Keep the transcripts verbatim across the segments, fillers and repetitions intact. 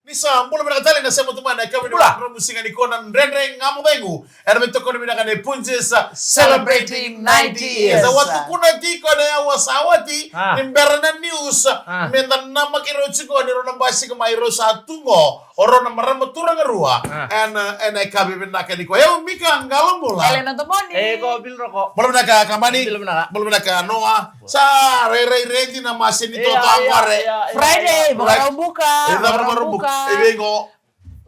Ni sa bula vinaka tale na sema tu mai na yakavi ni programu siga nikua na Dredre Ga Mo Cegu. Ena veitokoni vinaka nei Punjas, celebrating ninety years. Sa watu kuna tiko na yawa sa wati, ni bera na news. Me da namaki rau tiko ni rau na basika mai rau sa tu qo. O rau na marama turaga rua. Ena, ena yakavi vinaka nikua. Io, Mika, qalo bula. Elena Domoni. E, ko Bill Roko. Bula vinaka, Kamani. Bula vinaka. Bula vinaka, Noa. Sa rairai redi na masini toto qore. Friday, Vakaraubuka. E, Vakaraubuka. E vei qo?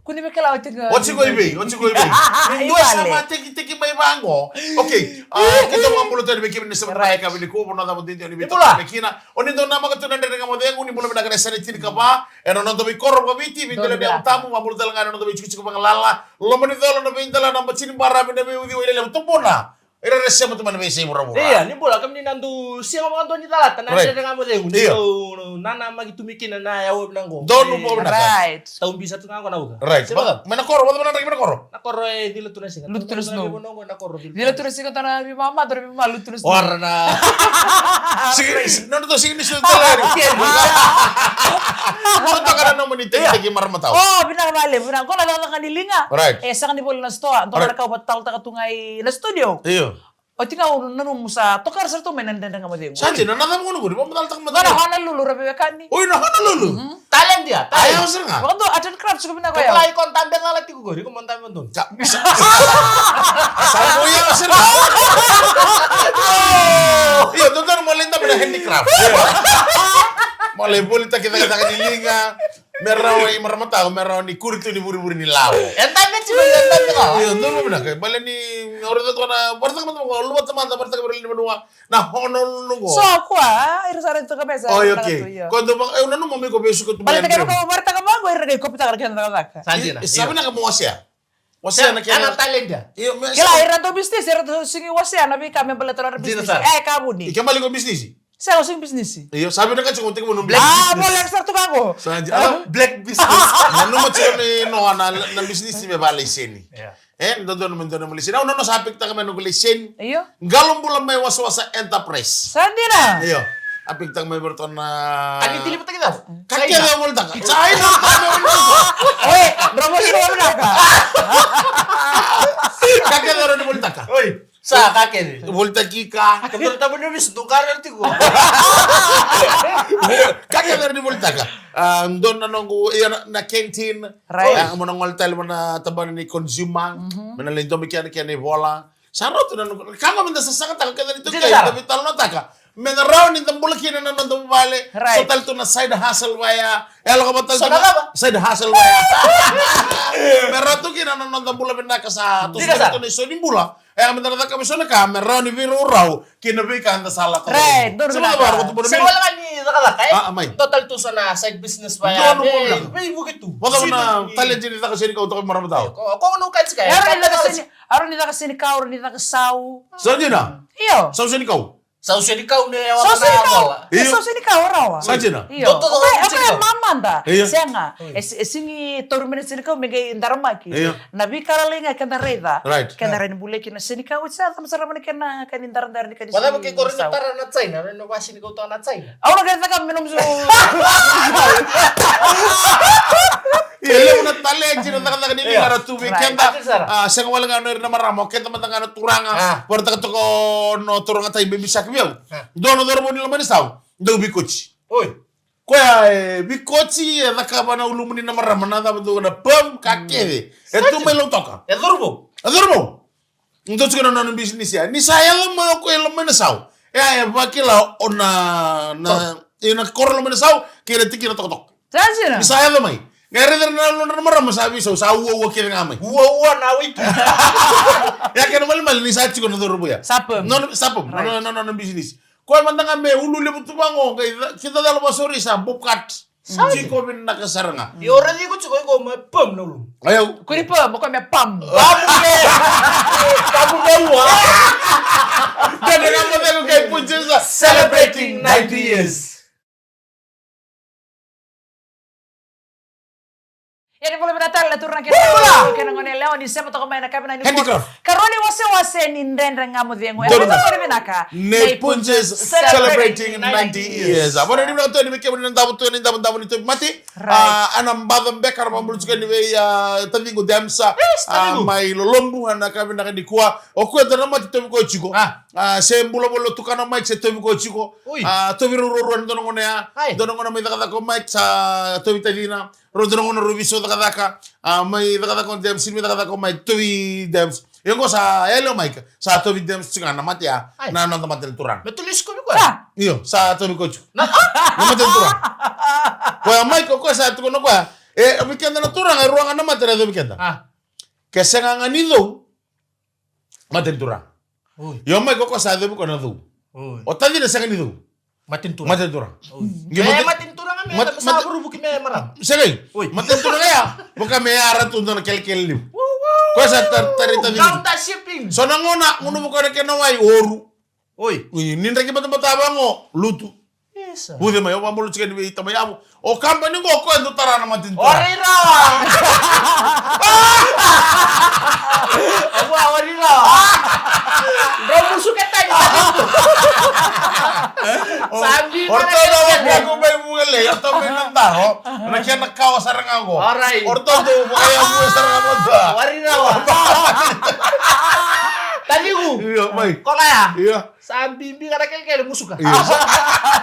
Kua ni vei kila oti qo. Oti qo i vei, oti qo i vei. Ni dua sa matekiteki mai vaqo. Okay. Keitou vakabula tale vei kemuni na sema mai na yakavi nikua, vanua cava duidui ni veitokoni mai kina. O ni dau namaka tu na Dredre Ga Mo Cegu, ni bula vinaka na sani tinikava. Ena noda veikoro vakaviti, veidela ni Yalo Tabu, vakabula tale ga na noda veitikotiko vagalala. Loma ni colo, na veidela, na bati ni baravi, na veiuciwai lelevu, tubuna. Ira era sema tu mai na veiyasai vuravura. Ia, ni bula, kemuni na dau sema vakadua ni calata na Dredre Ga Mo Cegu. Ni dau nanamaki tu mai kina na yawa vinaka qo. Donu vakavinaka. Right. Tau bisa tu ga qo na uca. Right. Mai na koro, vata mai na draki mai na koro. Na koro e cila tu na siga. Lutu tu na snow. Cila tu na siga, dua na veimama, dua na veimama, lutu tu na snow. Ora na. Siga, siga, na noda siga ni snow tale. Ora toka na nomuni tekiteki marama tau. O, vinaka vale, vinaka. Qo na cakacaka ni liga. Right. E sega ni voli na sitoa, dua na ka au vakatalotaka tu ga i na studio. Io. Oti ga au nanuma sa tokara sara tu mai na Dredre Ga Mo Cegu. Sa dina, na cava gona qori, vakamacalataka mada. Qo na Honolulu, ra veiwekani. Oi, na Honolulu. Talent ya, talent. Aya, o sara ga. Vakadua art and crafts ko vinaka ya. Ko lai ko dabe cala tiko qori, ko mo dabe donu. Sa, sa, sa mo ya, o sara ga. Io, dodonu mo lai dabe na handicraft. Mo lai volitaki cakacaka ni liga. Me rawa i marama tau, me rawa ni kuri tu ni vurivuri ni lavo. E dabe tiko, e dabe tiko. Io, donu vinaka, bale ni, ora tiko na, varataka mada, luvata mada, varataka mada, varataka mada. Na Honolulu qo. So, kua, ira sa raica toka me sa. Oi, okay. Ko dou, eu nanuma me ko vesu ko tu. Bale tiko ko varataka vaqo, ira qai kopitaka na kena cakacaka. Sa dina. Sa vinaka mo wasea. Wasea na kena. Ana talent ya. Io, me. Kila, ira dau business, ira dau sigi wasea na veika me baleta na business. E, ka vuni. Ike mali ko business. Sa o sigi business. Io, sa vinaka tiko tiko mo black business. Ah, mo lek sa tu vaqo. Sa dina. Black business. Nanuma tiko ni no na, na business me vale seni. Yeah. E, dodonu me donu mo laiseni. Au nanuma sa pikitaka mai noqu laiseni. Io. Qalo bula mai Wasawasa Enterprise. Sa dina. Io. A pikitaka mai vei ratou na. Ka ni tili vata kei cava? Ka kece au volitaka. Sa ina ka me volitaka. Oi, dro mo siro vinaka. Ka kece au ni volitaka. Oi. Sa ka kece. Volitaki ka. Ka kece tabu ni visu tu ka rau tiko. Ka kece au ni volitaka. A, donu na noqu, ia na, na canteen. Right. A, mo na gole tale mo na tabana ni consumer. Me na lai domi kena, kena ivola. Sa rauta na noqu, ka ga me da sasagataka kece ni toki, da veitalanoataka. Me na rawa ni da bula kina na noda vale. Right. So tale tu na side hustle vaya. E lako vata tu na side hustle vaya. Me rawa tu kina na noda bula vinaka sa tu sa tu na iso ni bula. E, me da na cakava eso na ka me rawa ni veiraurau kei na veika eda sa lako. Right, donu vinaka. Sa wale ga ni cakacaka, e? A, mai. Dua tale tu so na side business vaya. Donu vinaka. Veivuke tu. Vata na talent ni caka senikau toka marama tau. Ko, ko na ka tiko. Aro ni caka seni, aro ni caka senikau, aro ni caka sau. Sa dina? Io. Sau senikau. Sau senikau me yawa na yawa. Io. Sau senikau rawa. Sa dina. Io. Oke, oke, mamada. Io. Sega. E sigi tauri mai na senikau me qai daramaki. Io. Na veika lalai ga keda raica. Right. Keda rai ni buleki na senikau, sa cama sara mai na kena, kena daradara ni kena. Vacava ke ko raica tara na China, raica na vasi ni kau toka na China. Au na kena caka me nomu so. Ia, levu na talent na cakacaka ni liga ra tu vei keda. A, sega wale ga na ira na marama, o keda mada ga na turaga. Varataka toka o na turaga tai me bisaki vei au. Dua na cauravou ni loma ni sau, dau vikoci. Oi. Koya e vikoci, e cakava na ulumuni na marama, na cava dua na pam, ka kece. E tu mai Lautoka. E cauravou. E cauravou. Dua tiko na nona bisinisi ya. Ni sa yaco mai o koya i loma ni sau. E a e vakila o na, na, i na koro loma ni sau, kei na tikina tokatoka. Sa dina. Ni sa yaco mai. Qai raica na nodra na marama sa veisau, sa uaua kece ga mai. Uaua na waitu. Ya kena malimali ni sa tiko na cauravou ya. Sa pam. Nona, sa pam. Right. Nona, nona, nona bisinisi. Koya mada ga me ulu levu tu vaqo, qai ca-, kidacala vasauri sa bob cut. Sa tiko vinaka sara ga. Io, raici iko tiko iko me pam na ulu. Io. Kua ni pam, o koya me pam. Pam me. Pam me ua. Dredre Ga Mo Cegu kei Punjas celebrating ninety years. Ia, Ni bula vinaka tale na turaga kei na gone yalewa ni sema toka mai na kavi na ni Handicraft. Karua ni wasewase ni Dredre Ga Mo Cegu. E Donu. Vinaka, vinaka. Nei Punjas celebrating ninety years. A, vona ni vinaka tu ni vei kemuni na davo tu, ni davo, davo ni Tauvimate. Right. A, ana baca beka na vabulu tiko ni vei, a, taciqu Dems, a, mai Lolobu, ana ka vinaka ni kua. O koya dua na mate tauvi koya tiko. A. A, se bula voli o tukana o Mike, se tauvi koya tiko. Oi. A, tauvi rau ruarua na dua na gone ya. Ai. Dua na gone mai cakacaka o Mike, sa tauvi tacina. Rau dua na gauna rau veisau cakacaka, a, mai cakacaka o Dems, mai cakacaka o Mike, tauvi Dems. Ia qo sa yali o Mike, sa tauvi Dems tiko ga na mate ya, ai, na noda mate na turaga. Me tolesi kovi koya? Sa. Io, sa tauvi koya tiko. Na, a? Na mate na turaga. Koya Mike, o koya sa tukuna o koya. E, vei keda na turaga, e rua ga na mate era yacova vei keda. A. Ke sega ga ni cou, mate ni turaga. Oi. Io mai ko koya sa yacovi koya na cou. Oi. O tacina sega ni cou. Mate ni turaga. Mate ni turaga. Oi. Qai me mate, mate ni turaga me mat-, mate, sa vuruvuki me marama. Sega i. Oi. Mate ni turaga ya. Vaka me yara tu dua na kelekele levu. Uu, uu. Koya sa tar-, tari tacina. Counter shipping. So na gauna, gunu vuka na kena wai, oru. Oi. Ui, ni draki batabata vaqo, lutu. Isa. Vuce mai, au vabolo tiko ni vei tama yavu. O kambani qo o koya dau tara na mate ni turaga. Ori rawa. Au vua, ori rawa. Drau musuka tani. Sabi. O ratou na wakaku mai Vugalei, o ratou mai na daro. Na kena kawa sara ga qo. Alright. O ratou dau vakayavu sara ga qo. Ori rawa. Taniqu. Io, mai. Kola ya. Io. Sa bibi ga na kelekele musuka. Io, sa.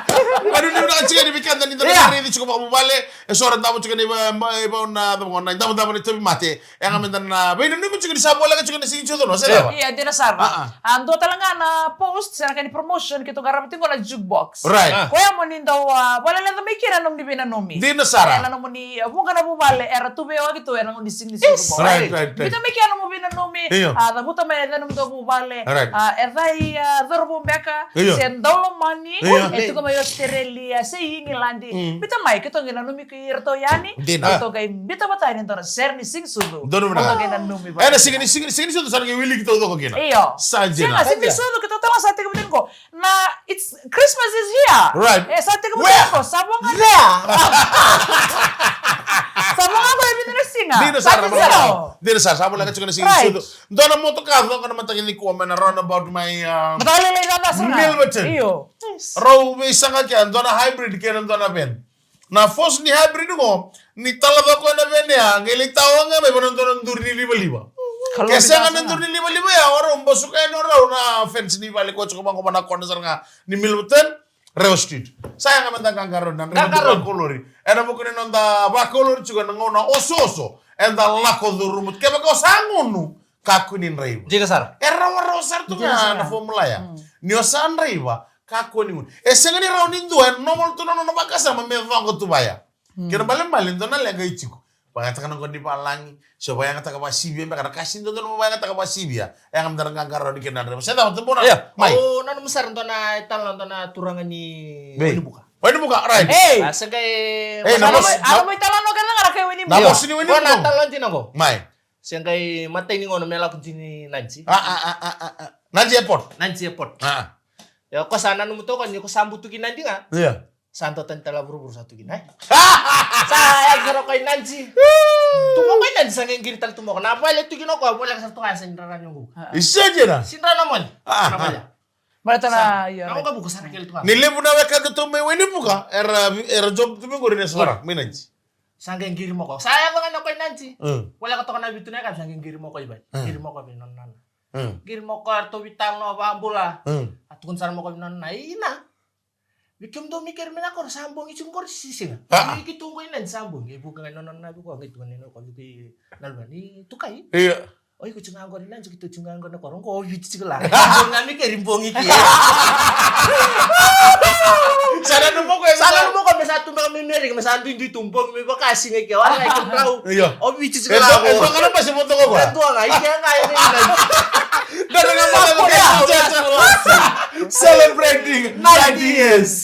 Ka nunumi na ka tiko ni vei keda ni da na raici tiko vakavuvale. E so ra davo tiko ni va, va, va na, na, na, na, na, na, na, na, na, na, na, na, na, veinanumi tiko ni sa voleka tiko na siga ni sucu, se cava? Ia, dina sara. A, a. A, dua tale ga na post, se na ka ni promotion, keitou qarava tiko na jukebox. Right. A. Koya mo ni dau, a, vale leca mai kina na nomuni veinanumi. Dina sara. E, na nomuni, a, vuqa na vuvale, era tu vei au keitou, ena gauna ni siga ni sucu. Right, right, right. Biuta mai kina na nomu veinanumi, io, a, cavuta mai e cei na nomudou vuvale, right, a, e cei, a, cauravou beka, io, se dau lomani, io, e tiko mai Australia, se Igiladi. Mm. Biuta mai, keitou qai nanumi kei iratou yani. Dina. Keitou qai biuta vata yani e dua na sere ni siga ni sucu. Donu vinaka. Keitou qai nanumi vata. Ena siga ni, siga ni, siga ni sucu sa na qai wiliki taucoko kina. Io. Sa dina. Sega, siga ni sucu keitou tale ga sa tekivu tiko. Na, it's, Christmas is here. Right. E, sa tekivu tiko. Where? Sa vo ga. There. Sa vo ga qo e vica na siga. Dina sara, sa dina sara, sa voleka tiko na siga ni sucu. Right. Dua na motoka coqa na mataka nikua mai na roundabout mai, a, mataka lailai cava sara. Milverton. Io. Rau veisaqa kea, dua na hybrid kei na dua na van. Na force ni hybrid qo, ni tala vaka koya na van ya, qai lai tawa ga mai vua na dua na duri ni livaliva. Ke sega na duri ni livaliva ya, o rau basuka yani o rau na fence ni vale koya tiko vaqo vua na kona sara ga ni Milverton. Rail Street. Sa yaga meda qaqarauni na draiva ni vakolori. Ena vuku ni noda vakolori tiko ena gauna osooso. Eda lako curuma tu. Kevaka o sa gunu, kakua ni draiva. Dina sara. E rawarawa sara tu ga na formula ya. Ni o sa draiva, kakua ni gunu. E sega ni rawa ni dua, e normal tu na nona vakasama me coqa tu vaya. Kena balebale, dua na leqa e tiko. Vakayagataka na qo ni valagi, se vakayagataka vakasivia, beka na ka sega ni dodonu mo vakayagataka vakasivia. E yaga meda na qaqarauni kina na draiva. Se cava, tubuna? Io. Mai. O, nanuma sara dua na italanoa, dua na turaga ni Wainibuka. Wainibuka, right. Ei. A, se qai, e, na boss, na boss ni Wainibuka. Na boss ni Wainibuka. Qo na italanoa dina qo. Mai. Se qai matai ni gauna me lako tiko i Nadi. A, a, a, a, a, a. Nadi Airport. Nadi Airport. A. Io, ko sa nanuma toka ni ko sa butuki Nadi ga. Io. Sa dua tani tale vuravura sa tu kina, e? Sa yaco sara o koya i Nadi. Tu mai o koya i Nadi, sa qai qiri tale tu mai o koya. Na vale tu kina o koya, voleka sara tu ga, sa ni rara ni oqo. Isa dina. Sa ni rara na moli. A, a. Na vale. Baleta na, io, na waqavuka sa na kele tu ga. Ni levu na wekaqu tu mai Wainibuka, era, era job tu mai qori na sara, mai Nadi. Sa qai qiri mai o koya. Sa yaco ga ni o koya i Nadi. Mm. Voleka toka na vitu na yakavi, sa qai qiri mai o koya i vale. Mm. Qiri mai o koya vei nona nana. Mm. Qiri mai o koya, ratou veitalanoa vakabula. Mm. A tukuna sara mai o koya vei nona nana, ina. Vei kemudou mai Kerimanakoro sa bogi tiko qori se sega? A, a. Vei keitou qo i Nadi sa bogi. E vuka ga nona na vei koya, qai tukuna na koya vei na luvena, ni tukai. Io. O iko tiko ga qori i Nadi, keitou tiko ga qori na koro qo, o Viti tiko la. Bogi ga mai Keri, bogi ke. Sa nanuma o koya, sa nanuma o koya me sa tu beka mai Merika, me sa duidui tu bogi mai vaka siga ke. Wala ga i kemudrau. Io. O Viti tiko la. E dua, e dua ga na basi mo toka qo. E dua ga, i ke ga i Nadi. Celebrating ninety years.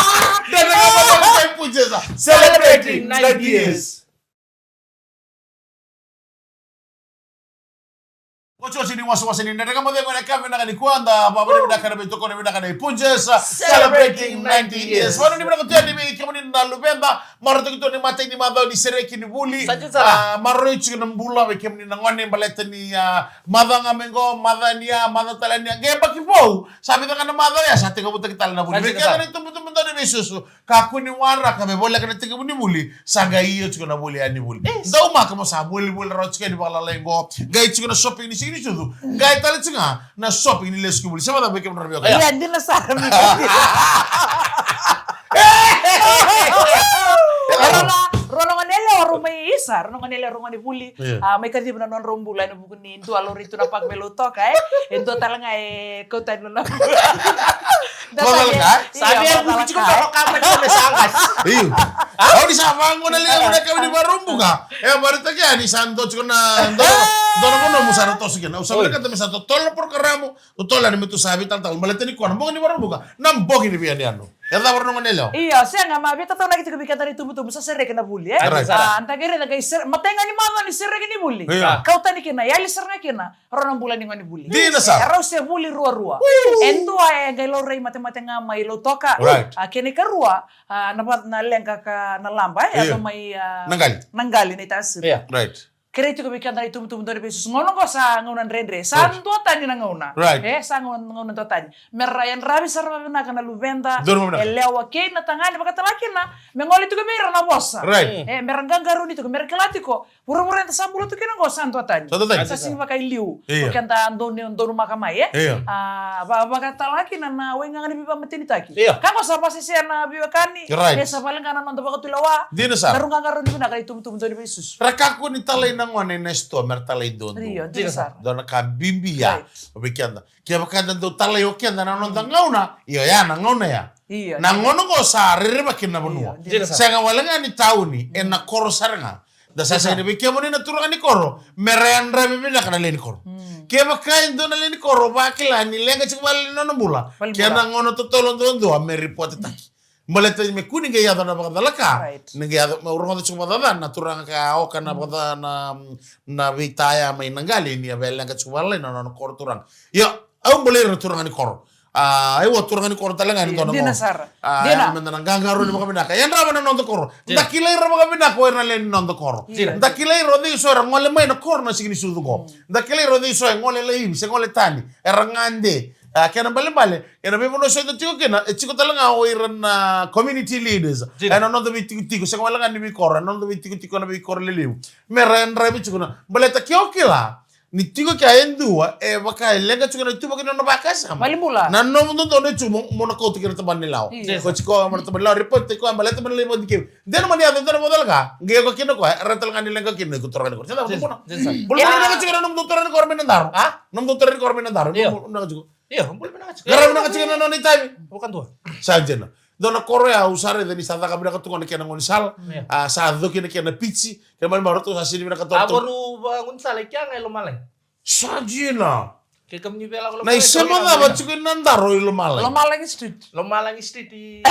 Celebrating ninety years. Oti oti ni wasewase ni Dredre Ga Mo Cegu ena yakavi vinaka nikua, da vakavinavinaka na veitokoni vinaka na Punjas, celebrating ninety years. Vakavinavinaka tu yani vei kemuni na luveda, marautaki tu ni matai ni macawa ni sereki ni vuli. Sa dina sara. Ah, maroroi tiko na bula vei kemuni na gone baleta ni, ah, macawa ga mai qo, macawa ni ya, macawa tale ni ya, qai yabaki vou. Sa vica ga na macawa ya, sa tekivutaki tale na vuli. Sa dina sara. Vei keda na itubutubu dau ni veisusu. Kakua ni waraka me voleka na tekivu ni vuli, sa qai io tiko na vuli yani vuli. Yes. Daumaka mo sa volivoli rawa tiko yani vakalalai qo. Qai tiko na shopping ni Siga ni Sucu. Qai tale tiko ga na shopping ni lesu ki vuli. Se vacava vei kemudou na veiwekani? Ia, dina sara, Mika. Rua na, rua na gone yalewa, rua mai isa, rua na gone yalewa, rua gone vuli. Ia. Ah, mai kaciva na nodrau bula ena vuku ni dua laurai tu na park me Lautoka, e. E dua tale ga e kau tani na Dua tale ga, e? Sa via vuki tiko na vakama ni kame sa qasi. Io. Au ni sa vaqo na liga mo na kame ni Vakaraubuka. E, vakaraitaki yani sa dua tiko na, dua na, dua na vanua mo sa na toso kina. Au sa vinakata me sa totolo na porokaramu, totolo yani me tu sa veitalatala. Baleta ni kua na bogi ni Vakaraubuka, na bogi ni veiyanuyanu. E cava, rua na gone yalewa? Io, sega, ma veitataunaki tiko vei keda na itubutubu sa sereki na vuli, e? Right. Ah, da qai raica qai sere-, matai ga ni macawa ni sereki ni vuli. Io. Kau tani kina, yali sara ga kina. Rau na bula ni gone vuli. Dina sara. E rau se vuli ruarua. Woo! E dua e qai laurai matemate ga mai Lautoka. Right. A, kena ikarua, a, na va-, na leqa ka na laba, e, io, yaco mai, a, Naqali. Naqali, Naitasiri. Io. Right. Kerei tiko vei keda na itubutubu dau ni veisusu. Gauna qo sa gauna dredre. Sa, right, duatani na gauna. Right. E, sa gauna, gauna duatani. Me ra yadravi sara vavinaka na luveda, donu vavinaka, yalewa kei na tagane, vakatale kina me gole tiko vei ira na vosa. Right. E, me ra qaqarauni tiko, me ra kila tiko. Vuravura eda sa bula tu kina qo sa duatani. Sa duatani. Sa sega ni vaka i liu. Io. O keda donu, donumaka mai, e? Io. A, va-, vakatale kina na waigaga ni veivakamatenitaki. Io. Ka qo sa vasese na veiwekani. Right. E sa vale ga na noda vakatulewa. Dina sara. Na rau qaqarauni vinaka na itubutubu dau ni veisusu. Ra kakua ni talai na gone ena sitoa, me ra talai duadua. Io, dina sara. Dua na ka bibi ya. Right. Vei keda. Kevaka eda dau talai o keda na noda gauna, io ya na gauna ya. Io, na gauna qo sa rerevaki na vanua. Io, dina sara. Sega wale ga ni tauni, ena koro sara ga. Da sa sega ni, vei kemuni na turaga ni koro, me ra yadravi vinaka na lewe ni koro. Mm. Kevaka e dua na lewe ni koro vakila ni leqa tiko vale ni nona bula, kena gauna totolo duadua me ripotetaki. Baleta me kua ni qai yaco na vakacalaka. Right. Ni qai yaco, me rogoca tiko vakacaca na turaga ka oka na vakacaca na, na veitaya mai Naqali ni a via leqa tiko vale na nona koro turaga. Ia, au bolei ira na turaga ni koro. A, au a turaga ni koro tale ga ni dua na gauna. Dina sara. A, dina. Meda na qaqarauni vakavinaka. Yadrava na noda koro. Dina. Da kilai ira vakavinaka o ira na lewe ni noda koro. Dina. Da kilai ira o cei so era gole mai na koro na Siga ni Sucu qo. Mm. Da kilai ira o cei so e gole laivi se gole tani. Era gade. A, kena balebale, ena veivanua so eda tiko kina, e tiko tale ga o ira na community leaders. Dina. Ena noda veitikotiko, sega wale ga ni veikoro, ena noda veitikotiko na veikoro lelevu. Me ra yadravi tiko na, baleta ke o kila ni tiko kea e dua e vaka e leqa tiko na ituvaki ni nona vakasama. Valenibula. Na nomu dodonu e tiko mo, mo na kauta kina tabana ni lawa. Io. Ko tiko mo na tabana ni lawa, report tiko, baleta mo na lai vakatikina. Dena mani yaco, dena vakacalaka. Qai ko kina ko, era tale ga ni leqa kina ko turaga ni koro. Sa cava, dina, dina. Bula vinaka tiko na nomu turaga ni koro mai Nadaro. A? Nomu turaga ni koro mai Nadaro. Io. Bula vinaka tiko. Io, bula vinaka tiko. Qaravi vinaka tiko na nona itavi. Vakadua. Sa dina. Dua na koro ya au sa raica ni sa caka vinaka tu ga na kena gaunisala. Io. A, sa coki na kena pitsi. Kena mani marautaka sa sini vinaka tu. A, koru vagaunisala i kea ga e lomalagi. Sa dina. Ke kemuni via lako lomalagi. Na isema cava tiko i Nadaro i lomalagi? Lomalagi Street. Lomalagi Street i.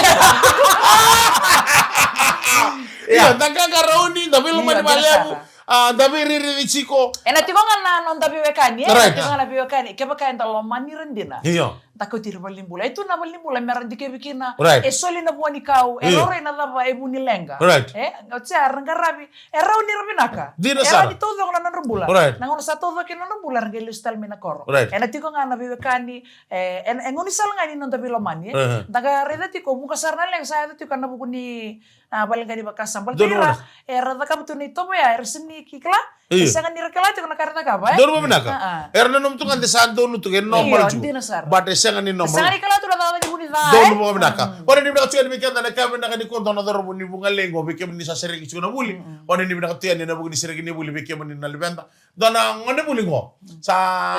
Io, da qaqarauni, da veilomani vakalevu. Io, dina sara. A, da veirairai tiko. Ena tiko ga na noda veiwekani, e? Right. Ena tiko ga na veiwekani. Kevaka eda lomani ira dina. Io. Da kauti ira valenibula. E tu na valenibula me ra dikevi kina. Right. E soli na vua ni kau. E, io, laurai na cava e vu ni leqa. Right. E? Oti ya era qaravi. E rauni ira vinaka. Dina sara. E rauni taucoko na nodra bula. Right. Na gauna sa taucoko kina na nodra bula, era qai lesu tale mai na koro. Right. Ena tiko ga na veiwekani, e, e, e gaunisala ga ni noda veilomani, e. Uh-huh. Da qai raica tiko, vuqa sara na leqa sa yaco tiko ena vuku ni, a, vale ga ni vakasama. Baleta ira, era cakava tu na itovo ya, era sega ni kila. Io. E sega ni ra kila tiko na ka era cakava, e? Donu vakavinaka. A, a. Era nanuma tu ga de sa donu tu, e normal tu. Io, dina sara. But e sega ni normal. Sega ni kila tu na cakacaka ni vu ni ca, e? Donu vakavinaka. Mm. Ora ni vinaka tu yani vei keda na ka vinaka ni ko dua na cauravou ni Vugalei qo, vei kemuni sa sereki tiko na vuli. Mm, mm. Ora ni vinaka tu yani ena vuku ni sereki ni vuli vei kemuni na luveda. Dua na gone vuli qo. Sa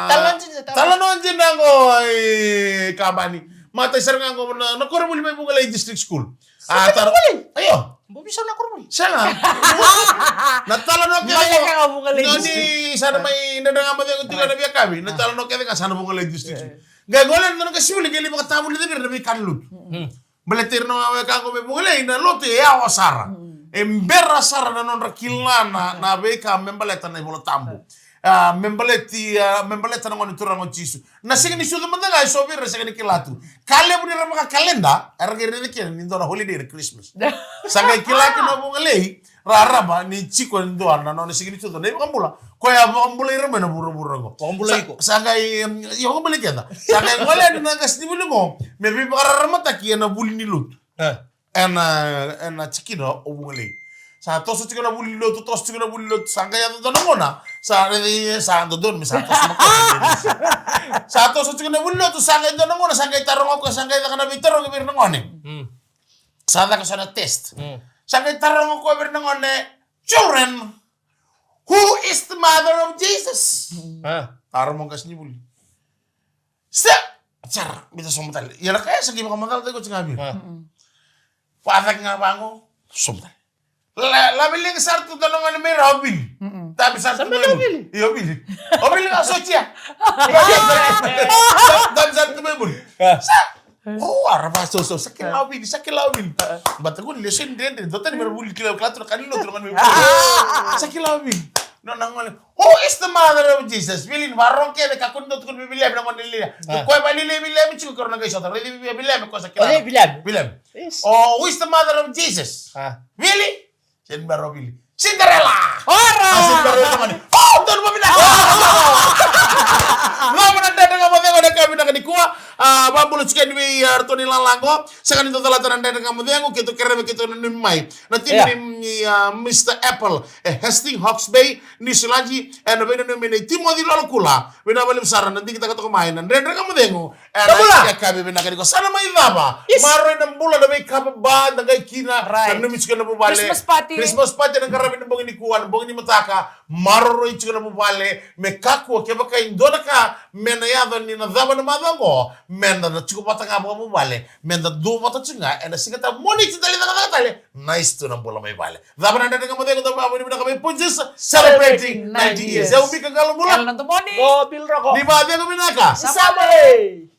talanoa dina, talanoa dina qo, e, kabani. Matai sara ga qo na, na koronivuli mai Vugalei District School. A, taro. Io. Bobi sa na koronivuli. Sega. Na talanoa kece qo. Ni sa na mai Dredre Ga Mo Cegu tiko na veiyakavi. Na talanoa kece ga sa na Vugalei District. Qai gole na nona qasenivuli qai lai vakatavulici vei ira na veika ni lotu. Mm. Baleta ira na weka qo mai Vugalei na lotu e yawa sara. Mm. E bera sara na nodra kila na, na veika me baleta na iVola Tabu. A, me baleti, a, me baleta na gone turaga o Jisu. Na siga ni sucu mada ga e so vei ira na sega ni kila tu. Ka levu ni ra vaka kaleda, era qai raica kina ni dua na holiday na Christmas. Sa qai kila kina o Vugalei, rarama ni jiko e dua na nona siga ni sucu na iVakabula. Koya a vakabulai ira mai na vuravura oqo. Vakabulai iko. Sa qai, em, io, vakabulai keda. Sa qai gole yani na qasenivuli oqo me veivakararamataki ena vuli ni lotu. E. Ena, ena tikina o Vugalei. Sa toso tiko na vuli ni lotu, toso tiko na vuli ni lotu, sa qai yaco dua na gauna. Sa raici, sa dodonu me sa toso na kote. Sa toso tiko na vuli ni lotu, sa qai dua na gauna, sa qai taroga o koya, sa qai caka na veitarogi vei ira na gone. Mm. Sa caka so na test. Mm. Sa qai taroga o koya vei ira na gone, "Children, who is the mother of Jesus?" A. Taroga o qasenivuli. Sa, sara, me ta sogo tale. Ia na ka e sa qai vakamacala tale ko tiko ga vei ira. A. Vakacaka ga vaqo, sogo tale. La, la vili ga sara tu dua na gone mai ra o Vili. Mm-mm. Tabi sara tu mai o Vili. Io, Vili. O Vili ga sotia. Tabi sara tu mai o Vili. A. Sa, o, ara va so, so, sa kila o Vili, sa kila o Vili. A. Bata ko ni leso ni dredre, dota ni mera vuli kila, kila tu na ka ni lotu na gone mai. A. Sa kila o Vili. No, na gone. "Who is the mother of Jesus?" Vili, ni vakarogo kece, kakua ni dua tukuna vei Viliami na gone lelevu. A. Koya vaka lelevu Viliami tiko, kero na qai sota. Raici vei Viliami, koya sa kila. O cei Viliami? Viliami. Yes. "Oh, who is the mother of Jesus?" A. Vili. Seni bera o Vili. "Cinderella." Ora! A, seni bera o Vili. "Oh, donu vavinaka." Vamos na Dredre Ga Mo Cegu ena yakavi vinaka nikua. A, vakabula tiko yani vei, a, ratou ni lalaga. Sega ni dau calata na Dredre Ga Mo Cegu, keitou kerea me keitou nanumi mai na timi ni, a, Mister Apple e Hastings, Hawke's Bay, Niu Siladi, ena veinanumi nei Timoci Lolokula. Vinaka vakalevu sara na digitaka toka mai na Dredre Ga Mo Cegu ena yakavi vinaka nikua. Sa na mai cava? Maroroi na bula, na veika baba da qai kina. Nanumi tiko na vuvale. Christmas party. Christmas party ena qaravi na bogi nikua, na bogi ni mataka. Maroroi tiko na vuvale, me kakua kevaka e dua na ka me na yaco ni na cava na macawa oqo, meda na tiko vata ga vakavuvale, meda duavata tiko ga ena Sigatabu, Moniti, da lai cakacaka tale. Nice tu na bula mai vale. Cava na Dredre Ga Mo Cegu, da vakavinavinaka vei Punjas, celebrating ninety years. Au Mika Qalobula. Ela na Tomoni. Mo Bill Roko. Ni vakacegu vinaka. Sa mai.